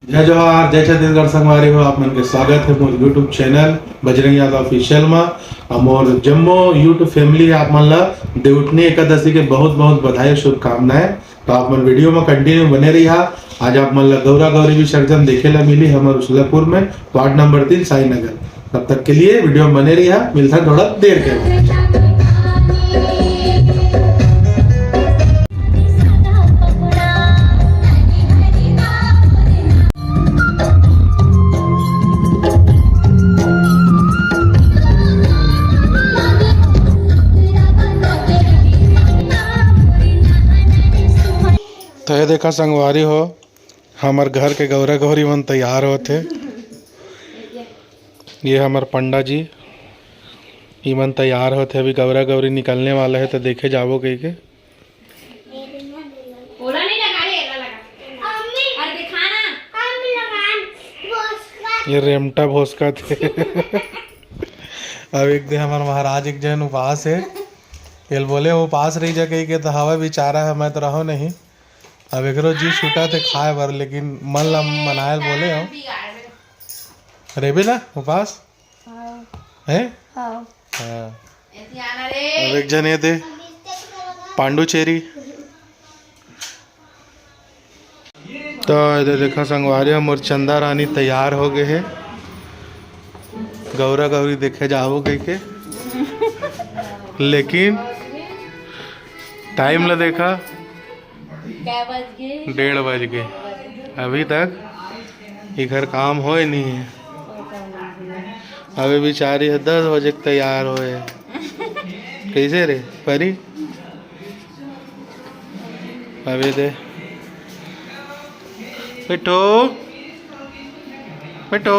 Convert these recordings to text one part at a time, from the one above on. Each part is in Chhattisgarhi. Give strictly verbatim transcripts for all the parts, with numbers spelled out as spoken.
जय जोहार, जय छत्तीसगढ़ संगवारी हो। आप मन के स्वागत है मोर YouTube channel Bajrang Yadav official मा। अउ मोर जम्मो YouTube फैमिली, आप मन ला देवउठनी एकादशी के बहुत बहुत बधाई, शुभकामनाएं। तो आप मन वीडियो में कंटिन्यू बने रहिहा। आज आप मन ला गौरा गौरी विसर्जन देखे ला मिली हमर उसलापुर में, वार्ड नंबर तीन, साई नगर। तब तक के लिए वीडियो में बने रहिहा, मिलता थोड़ा देर के बाद। तो ये देखा संगवारी हो, हमर घर के गौरा गौरी मन तैयार होत हे। ये हमर पंडा जी, इमन तैयार होत हे। अभी गौरा गौरी निकलने वाला है, तो देखे जाबो कहिके। ओला नहीं लगा रे, एला लगा। अरे दिखाना। ये रेमटा भोसका थे। अब एक दे हमर महाराज एक जन उपास है, एल बोले उपास रही जा कहिके, तो हवा बेचारा है, मैं तो रहो नहीं। अब एकरो जी छूटा थे खाए बर, लेकिन मन ला मनायल बोले हम। रेबे ना उपास? हाँ। हैं? हाँ। हाँ। अब एक जन ये दे, पांडुचेरी। तो इधर देखा संगवारी, हमर चंदा रानी तैयार हो गए है, गौरा गौरी देखे जाबो कहिके। लेकिन टाइम ला देखा, कै बज गए? डेढ़ बज गए। अभी तक एकर काम होए नहीं है। अभी बेचारी है दस बजे के तैयार होए। कैसे रे परी? अभी दे बैठो। बैठो।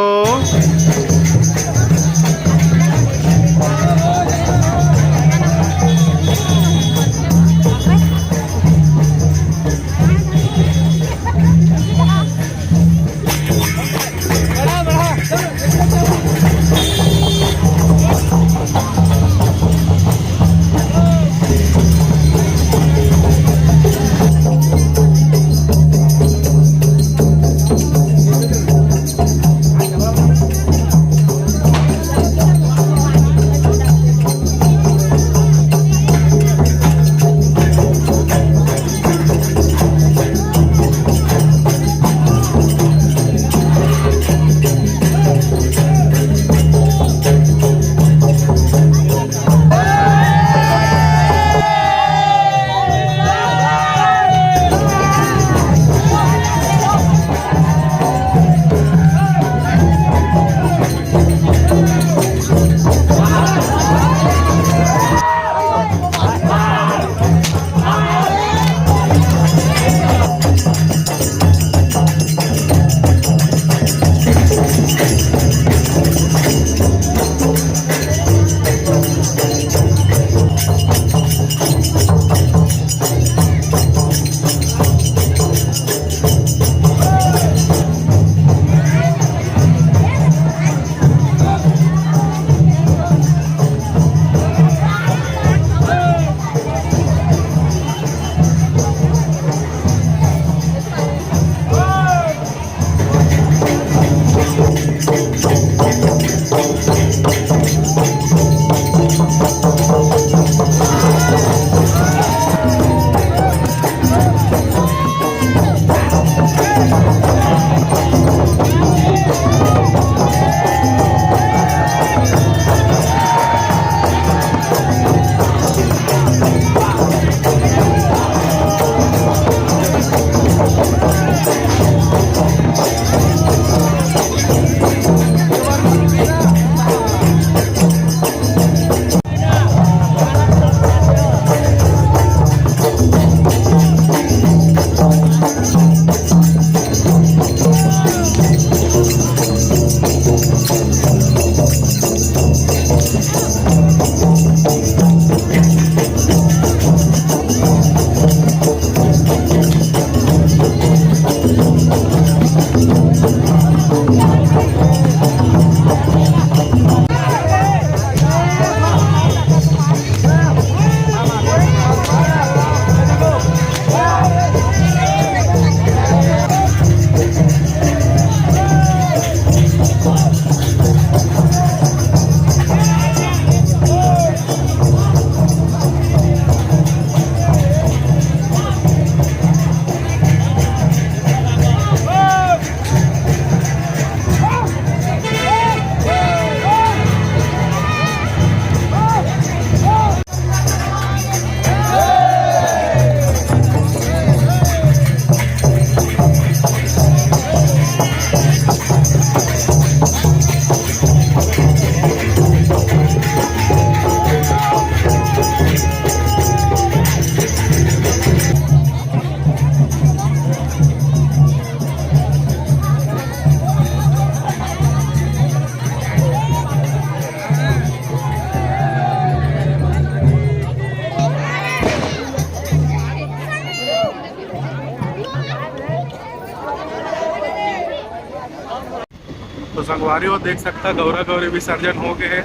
तो संगवारी हो, देख सकता, गौरा गौरी विसर्जन हो गए हे,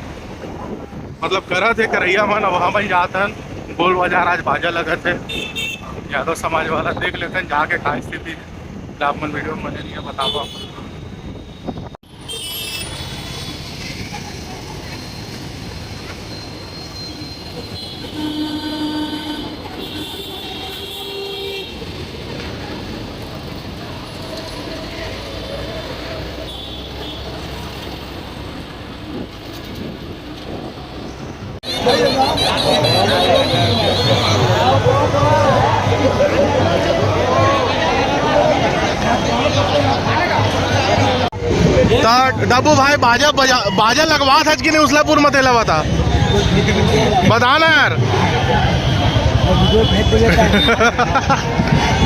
मतलब करत हे करैया मन। अब हमन जात हन गोल बाजार, आज बाजा लगत हे यादव समाज वाला। देख लेथन जाके का स्थिति हे, त आप मन वीडियो में बने रहिए, बताबो आप मन। त डब्बू भाई, बाजा बजा, बाजा लगवात हच कि नहीं उसलापुर म, तेला बता, बता ना यार।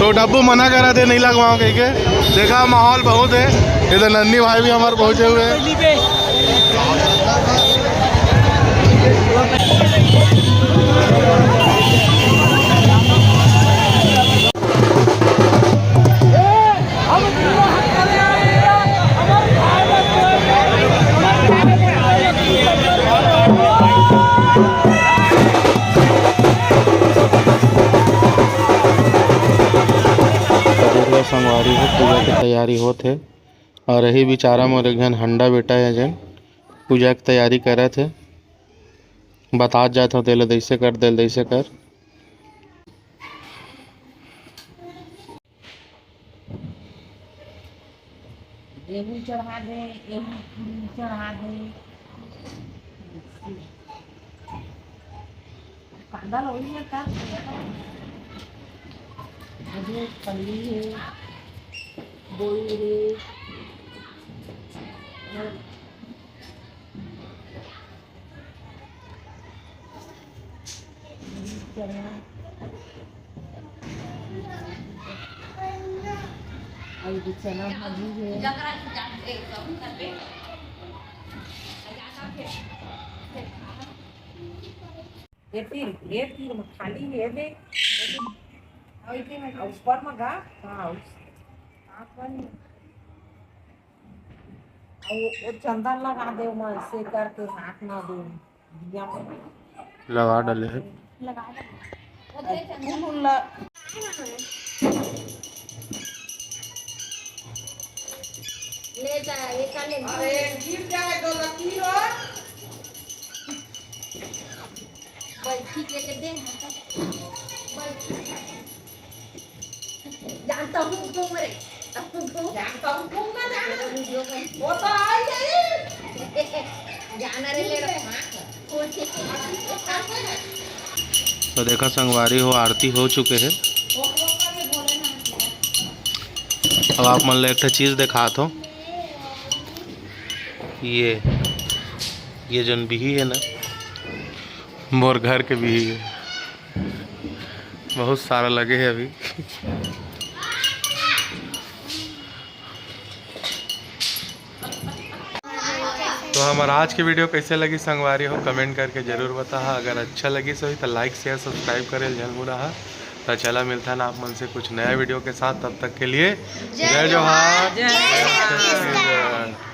तो डब्बू मना करा थे, नहीं लगवाओ कह के। देखा, माहौल बहुत हे। इधर नन्नी भाई भी हमारे पहुंचे हुए हैं। संगवारी हो, पूजा के तैयारी होत हे। और यही बिचारा मोर एक झन हंडा बेटा हे, जेन पूजा के तैयारी करत हे। बतात जात हो तेला, "दइसे कर, तेला दइसे कर।" एहू चढ़ा दे, एहू चढ़ा दे। कांदा लोई है का? अरे पल्ली है, बोई है। चना। अउ ये चना भाजी है। ये तीर, ये तीर में खाली है दे। अउ ऊपर में गा, हाँ, उस, अउ वो चंदन लगा दे, मैं से करके हाथ ना दे। लगा डाले हे। लगा डाले। फूल उल ल-, ले जा, ये का ले? अरे, गिर जाए तो लकी हो। बैठी के, के दे, बैठी। जानता हूँ तुम रे, तुम जानता हूँ तुम ना जाना। वो तो आई गई। जाना रे ले रहा। तो देखा संगवारी हो, आरती हो चुके हे। अब आप मन ला एक ठो चीज देखात हो, ये, ये जन बिही है ना, मोर घर के बिही है। बहुत सारा लगे हे अभी। तो हमर आज के वीडियो कैसे लगी संगवारी हो, कमेंट करके जरूर बताहा। अगर अच्छा लगी सही तो लाइक, शेयर, सब्सक्राइब करे ल झन भूलाहा। तो चला मिलथन आप मन से कुछ नया वीडियो के साथ, तब तक के लिए जय जोहार, जय छत्तीसगढ़।